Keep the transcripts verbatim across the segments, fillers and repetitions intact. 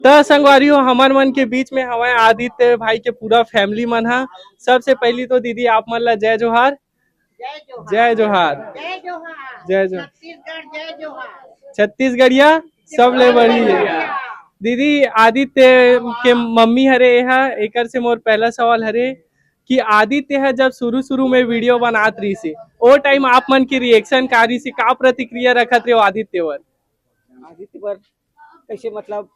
त संगवारी हो, हमर मन के बीच में हवय आदित्य भाई के पूरा फैमिली मन ह। सबसे पहली तो दीदी, आप मन ला जय जोहार। जय जोहार। जय जोहार। जय जोहार। जय जोहार। छत्तीसगढ़ जय जोहार। छत्तीसगढ़िया सब ले बढ़िया। दीदी, आदित्य के मम्मी हरे, एहा एकर से मोर पहला सवाल हरे कि आदित्य ह जब शुरू शुरू में वीडियो बनात रहिस हे, ओ टाइम आप मन के रिएक्शन का रहिस हे, का प्रतिक्रिया रखत रहे हो आदित्य बर? आदित्य बर कैसे, मतलब?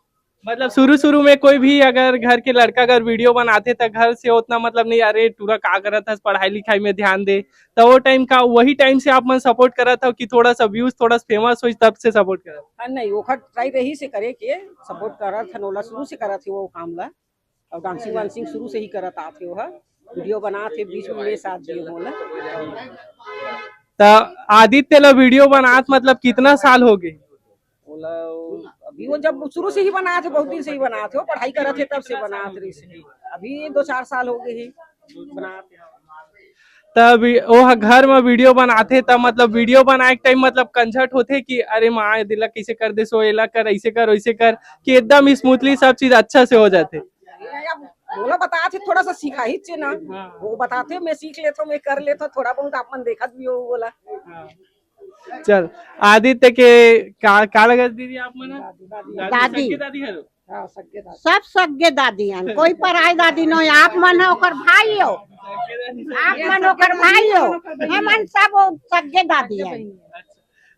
मतलब शुरू शुरू में कोई भी अगर घर के लड़का अगर वीडियो बनाथे त घर से उतना मतलब नहीं, "अरे टूरा का करत हस, पढ़ाई लिखाई में ध्यान दे।" त वो टाइम का, वही टाइम से आप मन सपोर्ट करत हो कि थोड़ा सा व्यूज, थोड़ा सा फेमस होई तब से सपोर्ट करत? हाँ, नहीं, ओखर ट्राई रहिस हे करे के, सपोर्ट करत हन ओला, शुरू से करत हे वो काम ला। और डांसिंग वांसिंग शुरू से ही करत आत हे ओहा, वीडियो बनात हे, बीच में ले साथ दिए मोला। त आदित्य ला वीडियो बनात मतलब कितना साल हो गए? ओला, अभी वो जब शुरू से ही बनात हे, बहुत दिन से ही बनात हे, वो पढ़ाई करत हे तब से बनात रहिस हे। अभी दो चार साल हो गए ही बनात हे। तब ओ ह घर में वीडियो बनाथे, तब मतलब वीडियो बनाए के टाइम मतलब कंझट होथे कि अरे माँ, दिला कैसे कर दे सो, एला कर, ऐसे कर, वैसे कर, कि एकदम स्मूथली सब चीज अच्छा से हो जाथे? अब मोला बतात हे, थोड़ा सा सिखाही चे ना। हाँ। वो बतात हे, मैं सीख लेता हूँ, मैं कर लेता हूँ, थोड़ा बहुत आप मन देखत भी हो बोला। हाँ। चल, आदित्य के का, का लगत दीदी आप मन? दादी। दादी, दादी। सबके दादी हरो? हाँ, सगे दादी। सब सगे दादी हन, कोई पराई दादी नहीं। आप मन ह ओकर भाई हो, आप मन ओकर भाई हो, हमन सब ओ सगे दादी हन।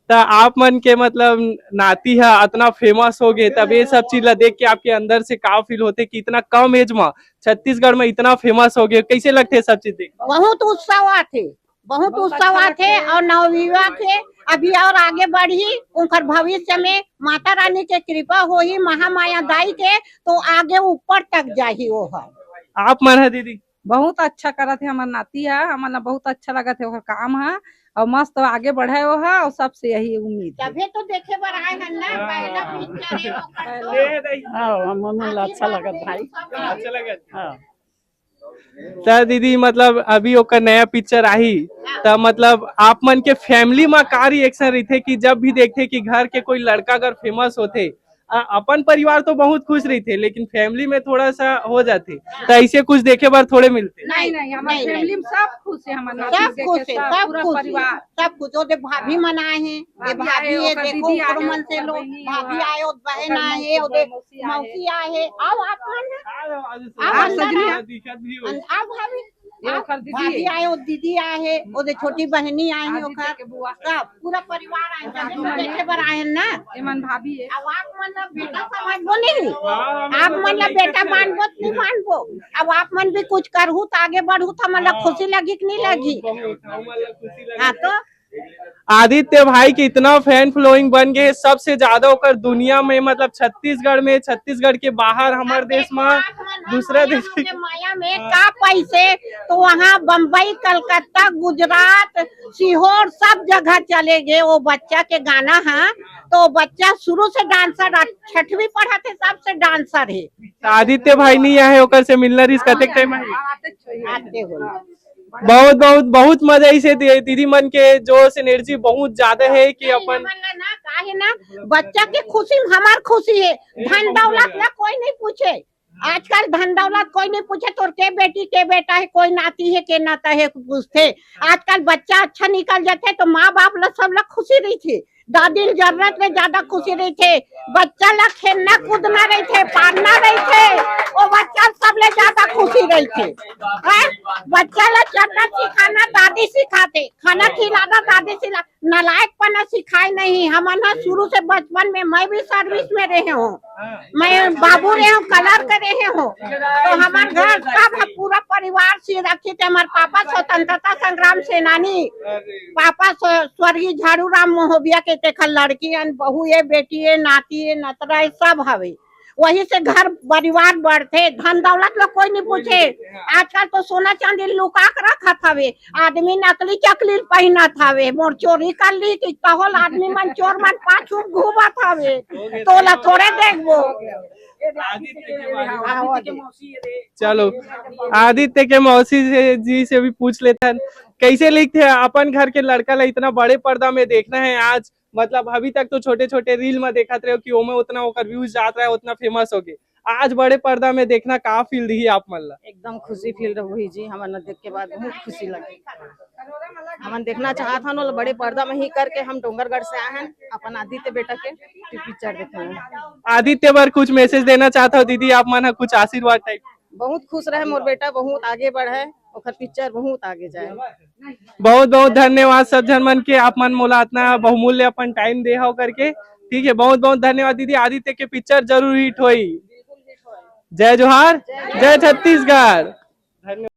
त आप मन के मतलब नाती ह अतना फेमस हो गए, तब ये सब चीज ला देख के आपके अंदर से का फील होथे कि इतना कम एज में छत्तीसगढ़ में इतना फेमस हो गए, कैसे लगथे सब चीज देख? बहुत उत्साह आथे, बहुत उत्साह आथे और नवयुवक हे, अभी और आगे बढ़ही, उनकर भविष्य में माता रानी के कृपा होही, महामाया दाई के, तो आगे ऊपर तक जाही वो ह। आप मन ह दीदी? बहुत अच्छा करत हे हमर नाती ह, हमन ला बहुत अच्छा लगत हे ओकर काम ह, और मस्त आगे बढ़े वो ह, और सबसे यही उम्मीद हे। तभे तो देखे बर आए हन ना, हाँ। पहला पिक्चर हे ओकर तो। हाँ, हमन ला अच्छा लगत भाई। अच्छा लगत। हाँ। त दीदी, मतलब अभी ओकर नया पिक्चर आही, त मतलब आप मन के फैमिली में का रिएक्शन रहिथे कि जब भी देखथे कि घर के कोई लड़का अगर फेमस होथे, अ, अपन परिवार तो बहुत खुश रहिथे, लेकिन फैमिली में थोड़ा सा हो जाथे, त ऐसे कुछ देखे बर थोड़े मिलथे? नहीं, नहीं, हमर नहीं, फैमिली नहीं। में सब खुश हे, हमर नाती सब देख के खुश हे, सब, सब पूरा खुश हे, परिवार। सब खुश। ओदे भाभी मन आए हे, ये भाभी भाभी आए, हे, ओकर देखो, दीदी ऊपर आए, मन से ओकर लो, बहिनी भाभी आए। आए, ओदे बहन ओकर आए मौसी हे, हे, ओदे भोजमौसी आए। मौसी आए हे, आओ आप मन। आओ, आओ, आओ, सजनी आओ, है। दिखत भी हो। अन-, आओ भाभी, ये आओ, ओकर दीदी भाभी हे। आए, ओ दीदी आए हे, ओदे छोटी बहनी आए हे, आदित्य ओकर के बुआ। सब पूरा परिवार आए, जब तो देखे बर आए ना। एमन भाभी हे। अब आप मन बेटा समझबो नहीं, हाँ, हम आप लोग मन ला बेटा मानबो त नहीं मानबो। अब आप मन भी कुछ करहू त आगे बढ़हू त हमन ला हाँ। खुशी लगी कि नहीं लगी? बहुत, बहुत, हमन ला खुशी लगी। हाँ, तो आदित्य भाई के इतना फैन फॉलोइंग बन गए, सबसे ज्यादा ओकर दुनिया में, मतलब छत्तीसगढ़ में, छत्तीसगढ़ के बाहर, हमर देश में, दूसरा देश के माया में हाँ। का पैसे तो वहाँ बम्बई, कलकत्ता, गुजरात, सीहोर सब जगह चले गए। वो बच्चा के गाना है, तो बच्चा शुरू से डांसर, छठवीं पढ़त हे, सबसे डांसर हे। आदित्य भाई नहीं आए, ओकर से मिलना रहिस, कतेक टाइम आए? आते हो। बहुत, बहुत, बहुत मजा आइस हे दी-, दीदी मन के जोश, एनर्जी बहुत ज्यादा हे कि नहीं, अपन हमन ला ना, काहे ना, बच्चा के खुशी में हमार खुशी हे, धन दौलत ला कोई नहीं पूछे। आजकल धन दौलत कोई नहीं पूछे, तोर के बेटी के बेटा हे, कोई नाती हे के नाता हे पूछथे। आजकल बच्चा अच्छा निकल जाथे तो माँ बाप ला सब ला खुशी रहिथे, दादी ल जरूरत ले ज्यादा खुशी रहिथे। बच्चा ला खेलना कूदना रहिथे, पालना रहिथे, वो बच्चा ल सबले ज्यादा खुशी रहिथे। हैं? बच्चा ला चलना सिखाना दादी सिखाथे, खाना खिलाना दादी सिला, नालायकपना सिखाए नहीं। हमन ह शुरू से बचपन में, मैं भी सर्विस में रहे हूँ, मैं बाबू रहे हूँ, कलर के रहे हूँ, तो हमर घर सब ह पूरा परिवार सुरक्षित हे। हमर पापा स्वतंत्रता संग्राम सेनानी, पापा स्व-, स्वर्गीय झाड़ू राम महोबिया के तेखर लड़की अन, बहू ए, बेटी ए, नाती ए, नतरा ए, सब हवे। वही से घर परिवार बढ़थे, धन दौलत ला कोई नहीं पूछे। आजकल तो सोना चांदी लुका के रखत हवे, आदमी नकली चकली पहिनत हवे। मोर चोरी कर ली कि तहोल आदमी मन चोर मन पाछू घूमत हवे, तोला थोड़े देखबो। आदित्य के बारे में। चलो, आदित्य के मौसी से, जी से भी पूछ लेथन, कैसे लगथे अपन घर के लड़का ला इतना बड़े पर्दा में देखना है आज? मतलब अभी तक तो छोटे छोटे रील में देखत रहे हो कि ओमे उतना ओकर व्यूज जात रहा है, उतना फेमस हो गए, आज बड़े पर्दा में देखना का फील दिही आप मन ला? एकदम खुशी फील रही जी, हमन देख के बाद बहुत खुशी लगे। हमन देखना चाहत हन, बड़े पर्दा में ही करके हम डोंगरगढ़ से आए हैं, अपन आदित्य बेटा के पिक्चर देखने। आदित्य बर कुछ मैसेज देना चाहत हो दीदी आप मन, कुछ आशीर्वाद टाइप? बहुत खुश रहे मोर बेटा, बहुत आगे बढ़े, ओकर पिक्चर बहुत आगे जाए। बहुत बहुत धन्यवाद सब झन मन के, आप मन मोला इतना बहुमूल्य अपन टाइम दे हो करके। ठीक है, बहुत बहुत धन्यवाद दीदी। आदित्य के पिक्चर जरूर हिट होई। जय जोहार, जय छत्तीसगढ़। धन्यवाद।